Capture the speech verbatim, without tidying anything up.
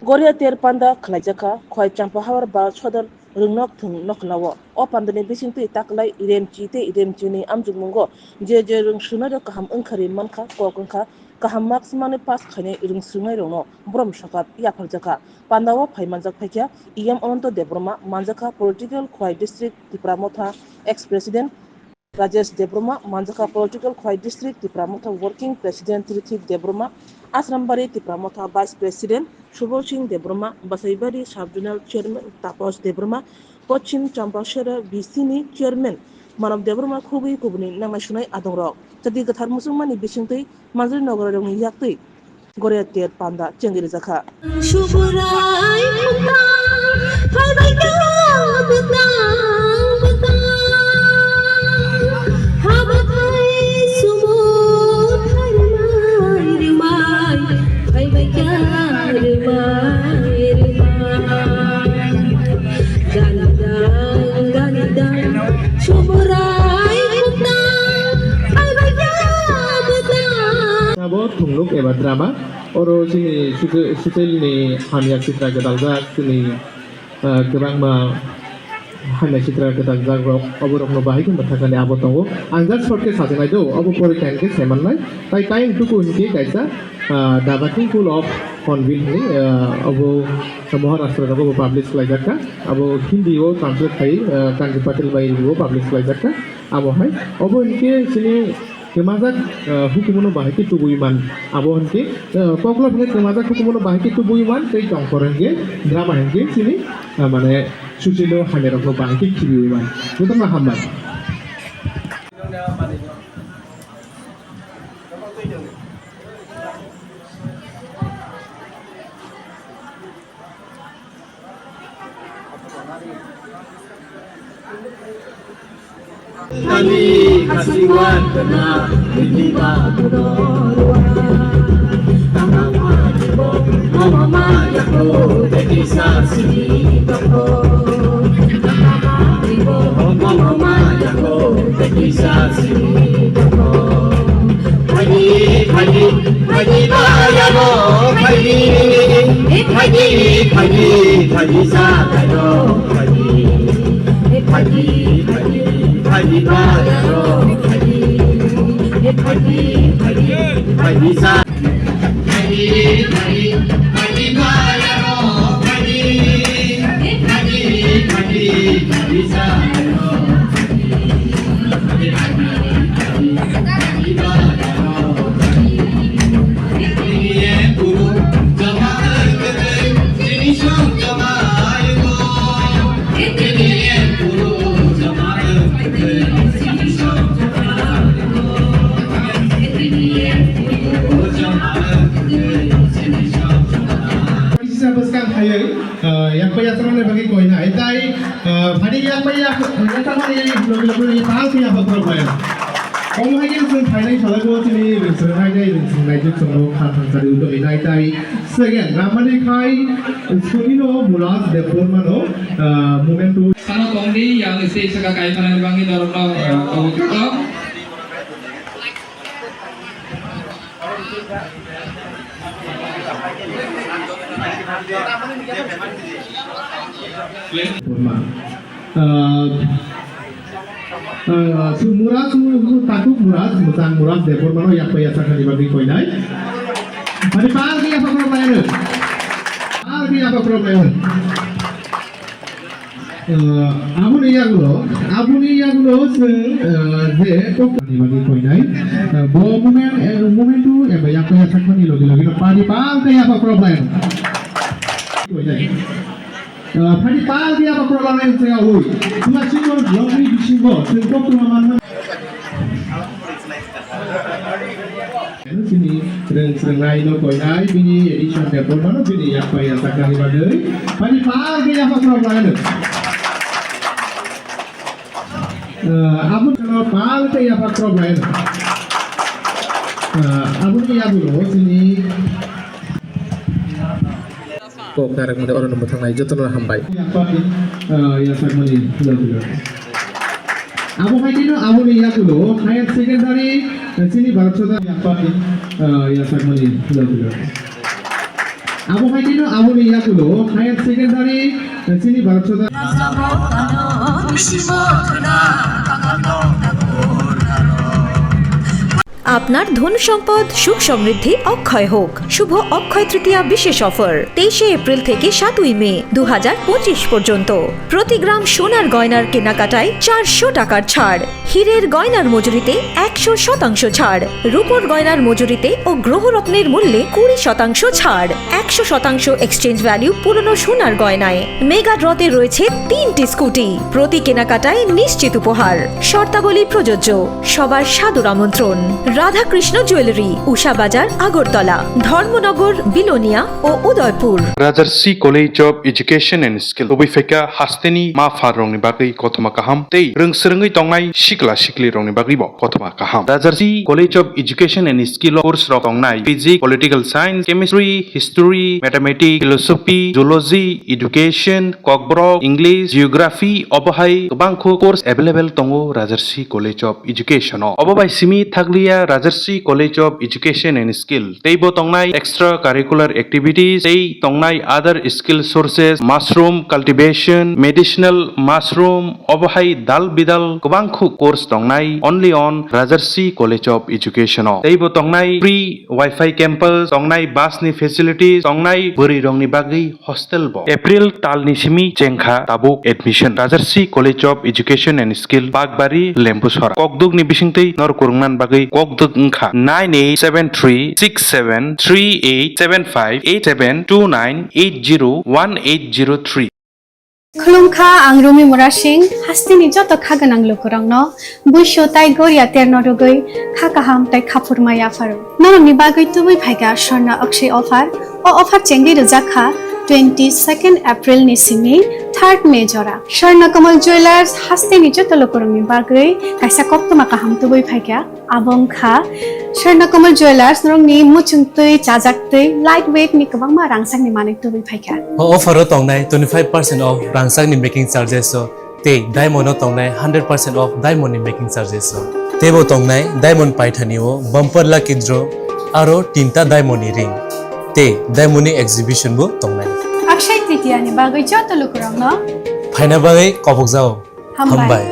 Goria ter panda khlaijakha, Khwai Champahawar Bal Sodor Rwngnok Thwng Nokhlao. O pandani bisingtwi taklai Remchi tei Remchini amjukmungo je je rwng swrwngnairok kaham wngkha ri mankha, kok wngkha, kaham marks mani pass khainai rwng swrwngnairokno borom sokat yapharjakha. Pandao phai manjak phaikha E M Ananto Debbarma, manjakha Political Khwai District Tipra Motha Ex-President, Rajesh Debbarma, manjakha Political Khwai District Tipra Motha Working President Trithik Debbarma, Asrambari Tipra Motha Vice President Subal Singh Debbarma, Basaibari Sub-Zonal Chairman Taposh Debbarma, Pochim Champashara B C ni Chairman Manav Debbarma khugwi kubuni nangnai sunai adongrok. Chadi kwthar muchungmani bisingtwi Manjri nogorirokni yaktwi Goria ter panda chengwi rijakha. Subrai khumta, phaibai kha bwtang bwtang. Habathai sumo tharmai rwmai, phaibai kha rwmai rwmai. Ganidang, ganidang, Subrai khumta, phaibai kha bwtang. Abo thungluk eba drama, oro chini Sutel, Sutelni hamya chitra kwtaljak, chini, ah, kwbangma hamya chitra kwtaljak rok, oborokno bahai khe mwthakani abo tongo. Ang just short khe sajagwi do, obo pore kain khe saimannai. Tai kain tuku hinkhe kaisa, ah, The Working Pool of Hornbill hinwi, ah, obo Maharashtra rogo bo publish khlaijakha. Abo Hindi o translate khai, ah, Kanti Patil bai bo publish khlaijakha. Amo hai, obo hinkhe chini kwmajak, ah, hukumono bahai khe tubui man. Abo hinkhe, ah, koklop hinkhe kwmajak hukumono bahai khe tubui man, tei tongkhor hinkhe drama hinkhe chini, ah, mane suchilo hamyarokno bahai khe khibiui man. Jotono hambai. Kami kasiwan kena ini batu dorwa. Mama mama mama mama yaku teki sasi toko. Mama mama mama mama yaku teki sasi toko. Phaidi, phaidi, phaidi bayaro, phaidi. Phaidi, phaidi, phaidi sataro, phaidi. Phaidi, phaidi, phaidi bayaro, phaidi. Phaidi, phaidi, phaidi sa-, phaidi, phaidi, phaidi bayaro, phaidi. Phaidi, phaidi, phaidi sataro, phaidi. Kisa bwskang khaiwi, ah, yakbai yachakmani bagwi koinai. Tai, ah, phani yakbai yak-, yachakmani logi logi ni pal phiya hokro khlai. Omo hai khe chwng phainai salai bo chini rwngthwng hai khe rwngthwng nai jwk chwng bo kha thang sari udo hinai tai. Second, ramani khai Sumino Mulas Debbarmano, ah, moment to. Sano tongdi yang isi saka kai panani bangi norokno, ah, kau kau. Burma. Ah, ah, su mura su, su tatuk mura, su mutang mura, Debbarmano yakpa yasak hani bagwi koinai. Hari pal ke apa kau bayar? Pal ke apa kau bayar? Ah, aboni yagulo, aboni yagulo chwng, ah, je kok ni bagwi koinai. Ah, bo moment, eh, moment tu, eh, yakpa yasak hani logi logi no padi pal ke apa problem? Koinai. Ah, padi pal ke apa problem yang saya ui. Tuma chikon longri bisingo, chwng kok tuma man man. Chini rwng swrwngnaino koinai bini addition paper mano bini yakpa yachaknani bagwi. Bini pal khe yapha khorok laino. Eh, aboni pal khe yapha khorok laino. Eh, aboni yagulo chini Kok narwkmani oro no mwthangwi jotono hambai. Yapharni, ah, yachakmani logi logi. Abo hai kheno aboni yagulo higher secondary, ah, chini Bharat Sadar yapharni, ah, yachakmani logi logi. Abo hai kheno aboni yakulo higher secondary, eh, chini Bharat Sadar. আপনার ধন সম্পদ সুখ সমৃদ্ধি অক্ষয় হোক। শুভ অক্ষয় তৃতীয়া বিশেষ অফার, তেইশে এপ্রিল থেকে সাতই মে দু হাজার পঁচিশ পর্যন্ত। প্রতি গ্রাম সোনার গয়নার কেনাকাটায় চারশো টাকার ছাড়, হীরের গয়নার মজুরিতে একশো শতাংশ ছাড়, রূপোর গয়নার মজুরিতে ও গ্রহরত্নের মূল্যে কুড়ি শতাংশ ছাড়, একশো শতাংশ এক্সচেঞ্জ ভ্যালু পুরনো সোনার গয়নায়। মেগা ড্রতে রয়েছে তিনটি স্কুটি, প্রতি কেনাকাটায় নিশ্চিত উপহার। শর্তাবলী প্রযোজ্য। সবার সাদর আমন্ত্রণ। রাধাকৃষ্ণ জুয়েলারি, উষা বাজার, আগরতলা, ধর্মনগর, বিলোনিয়া ও Udaipur. Rajarsi College of Education and Skill tubui phaikha hasteni ma pharrokni bagwi kothoma kaham tei rwngswrwngwi tongnai sikla siklirokni bagwibo kothoma kaham. Rajarsi College of Education and Skill o course rok tongnai Physics, Political Science, Chemistry, History, Mathematics, Philosophy, Zoology, Education, Kokborok, English, Geography, obo hai kwbangkhu course available tongo Rajarsi College of Education o. Obo bai simi thakliya Rajarsi College of Education and Skill teibo tongnai extra curricular activities tei tongnai other skill sources, mushroom cultivation, medicinal mushroom, obo hai dal bidal kwbangkhu course tongnai only on Rajarsi College of Education o. Teibo tongnai free Wi-Fi campus, tongnai bus ni facilities, tongnai bwrwi rokni bagwi hostel bo. April talni simi chengkha tabuk admission. Rajarsi College of Education and Skill, Bakbari, Lembusora. Kokdukni bisingtwi norok kwrwngna bagwi kokduk wngkha nine eight seven three six seven three eight seven five eight seven two nine eight zero one eight zero three. Khulumkha, ang Rumi Murasing, hasteni joto kha gwnang lukurokno buisu tai goria terno rwgwi kha kaham tai khaphurma yapharo. Norokni bagwi tubui phaikha Swarna Akshay offer. O offer chengwi rwjak kha twenty second April ni simi third May jora. Swarna Kamal Jewellers hasteni joto lukurokni bagwi kaisa koktwma kaham tubui phaikha. Abo wngkha Swarna Kamal Jewellers, norokni muchungtwi, chajaktwi, light weight ni kwbangma rangchakni manwi tubui phaikha. O offer o tongnai twenty five percent off rangchakni making charges o tei diamond o tongnai hundred percent off diamond ni making charges o. Teibo tongnai diamond paithani o bumper lucky draw aro tinta diamond ni ring tei diamond ni exhibition bo tongnai. Akshay Tritiya ni bagwi joto lukurokno phaina bagwi kobokjao. Hambai. Hambai.